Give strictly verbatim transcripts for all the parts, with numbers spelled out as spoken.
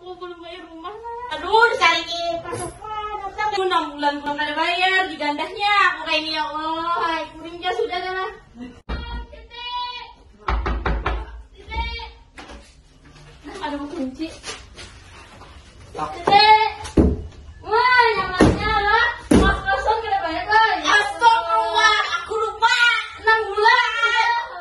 Aku belum bayar rumah lah. Aduh, dicari pasokan. Aku enam bulan belum ada bayar, digandahnya aku kayak ini, ya Allah. Hai, kuring ja sudah dah lah. Ada kunci. Dek. Wah, nyamannya lah. Kos-kosan kada bayar, Bang. Astagfirullah, aku lupa. Enam bulan.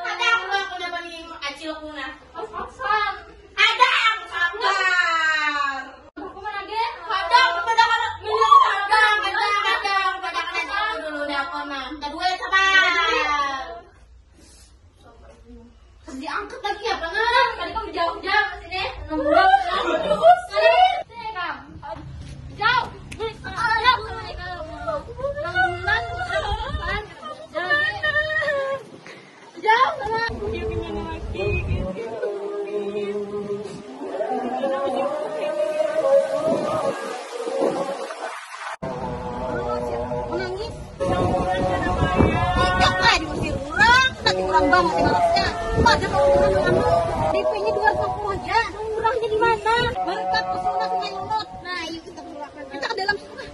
Ada aku lah, aku dapat ini acil aku nah. Kos-kosan. Ada aku sabar. Aku mana, Dek? Kadang, kadang, kadang. Kadang, kadang, kadang, kadang. Dulu dah aku nah. Minta duit sabar. Terus diangkat lagi ya, Bang. Tadi kan jauh-jauh ke sini. Enam bulan. Aduh, sini, Kang. Jauh. Jauh. Enam bulan. Jauh. Jauh. Menangis. Tidak lah, diusir orang, nanti orang banget di Malaysia. Pada kalau orang anu, D P-nya dua ratus lima puluh aja. Murahnya di mana? Berkat pesona Sungai Lulot. Nah, yuk kita keluarkan. Kita ke dalam semua.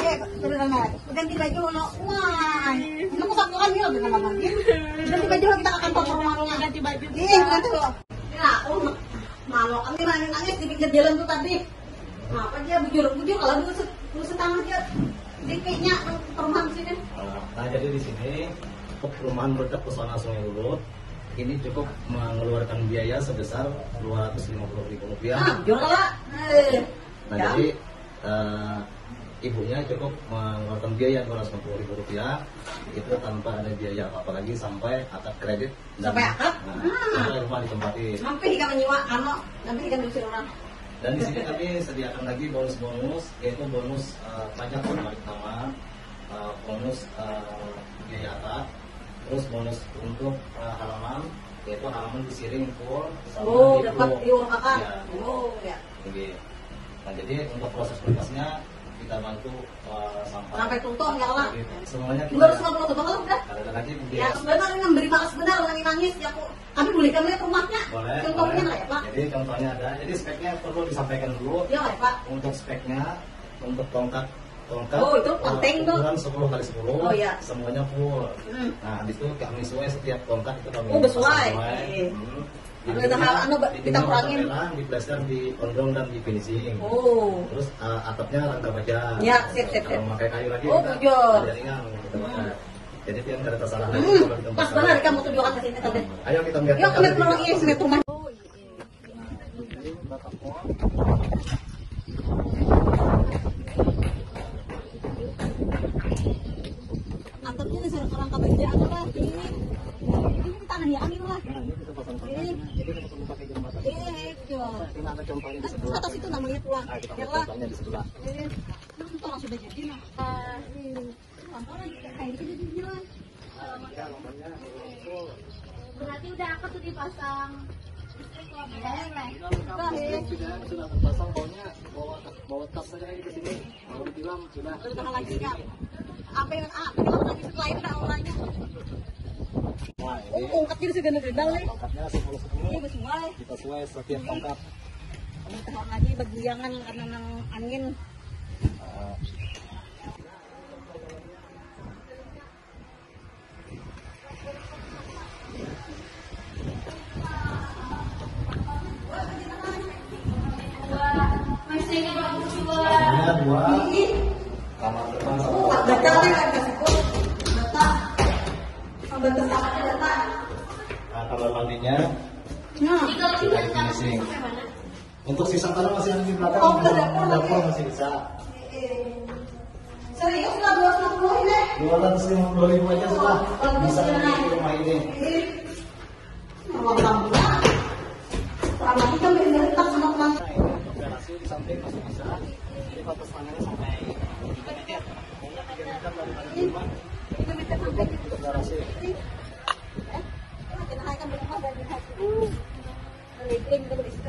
Eh, turun sana. Ganti baju lo. Wah, ini aku satu orang, yuk, ganti baju. Ganti baju, kita ke kantor rumah. Ganti baju. Iya, ganti lo. Nah, aku ma-, mama kami mana nangis di pinggir jalan tuh tadi. Kenapa dia bujur-bujur kalau dulu se-, dulu setengah dia D P-nya perumahan sini. Nah, jadi di sini perumahan Berkat Pesona Sungai Lulut ini cukup mengeluarkan biaya sebesar dua ratus lima puluh ribu rupiah. Nah, jual lah. Eh, nah, ya. Jadi, eh, ibunya cukup mengeluarkan biaya dua ratus lima puluh ribu rupiah itu tanpa ada biaya apa-apa lagi sampai akad kredit. Sampai akad? Nah, hmm, sampai rumah ditempati. Sampai ikan menyiwa, anu, nanti ikan diusir orang. Dan di sini kami sediakan lagi bonus-bonus, yaitu bonus, eh, pajak balik nama, eh, bonus, eh, biaya akad, terus bonus untuk, eh, halaman, yaitu halaman disiring full sama. Oh, di dapat pro. Diurung akad. Ya. Oh, ya. Oke. Nah, jadi untuk proses berikutnya kita bantu, eh, sampai. Sampai tuntung, ya Allah. Semuanya. Dua ratus lima puluh tuh, kalau udah. Ada lagi mungkin. Ya, sebenarnya memberi maaf sebenarnya, nangis ya, aku. Kami boleh kan lihat rumahnya? Boleh, contohnya boleh. Lah ya, Pak. Jadi contohnya ada. Jadi speknya perlu disampaikan dulu. Ya, Pak. Untuk speknya, untuk tongkat, tongkat. Oh, itu, eh, penting tuh. Ukuran sepuluh kali sepuluh. Oh, ya. Semuanya full. Hmm. Nah, habis itu kami sesuai setiap tongkat itu kami. Oh, besuai. Pasang sesuai. Iya. Hmm. Ada hal anu, Mbak, kita kurangin. Di dinding warna merah, di plester, di ondrong, dan di finishing. Oh. Terus, eh, atapnya rangka baja. Ya, sip, sip, sip. Kalau memakai kayu lagi, oh, kita bujur. Ada ringan, gitu, hmm, pakai. Jadi, tiang kada tersalah lagi. Hmm, kalau di tempat pas banget kamu tuh dua kata sini tadi. Ayo, kita melihat. Yuk, kita melihat rumah. Iya, sini rumah. Atapnya dasar orang kabaja atau lah ini. Ini tanah ya, anu lah. Nah, ini kita pasang tanah. Ini. Jadi kita perlu pakai jembatan. Iya, iya, iya. Nah, ini ada contohnya di sebelah. Atas itu namanya pulang. Ah, kita ambil contohnya di sebelah. Iya. Nah, itu orang sudah jadi, nah. Ah, ini. Contoh lagi, kayak gitu jadi bilang. Berarti udah apa tuh dipasang listrik tuh apa ya? Sudah, sudah, sudah terpasang, bawahnya, bawa tas, bawa tas saja lagi ke sini. Kalau bilang sudah. Lebih mahal lagi, Kak. Apa yang, ah, apa yang lagi setelah itu, Kak, orangnya? Wah, ini. Oh, ungkat jadi segala-gala nih. Tongkatnya sepuluh sepuluh. Iya, besuai. Kita suai setiap tongkat. Lebih mahal lagi, beguyangan karena nang angin. Ah. Kamarnya dua. Kamar depan sama. Oh, batal nih, kan, kasih kok. Batal. Oh, batal sama ada, Pak. Nah, kamar mandinya. Nah. Sudah di finishing. Untuk sisa tanah masih ada di belakang. Oh, ke dapur lagi. Dapur masih bisa. Serius lah, dua ratus lima puluh ini? Dua ratus lima puluh ribu aja sudah. Bagus, bisa ya, beli rumah ini. Iya. Ruang tamunya. Sama kita beli rentak sama teman. Nah, ini untuk garasi di samping masih bisa. Jadi batas tanahnya sampai tiga meter. Tiga meter dari rumah. Tiga meter sampai. Untuk garasi. Eh, kita naikkan berapa dari hati? Living tuh di situ.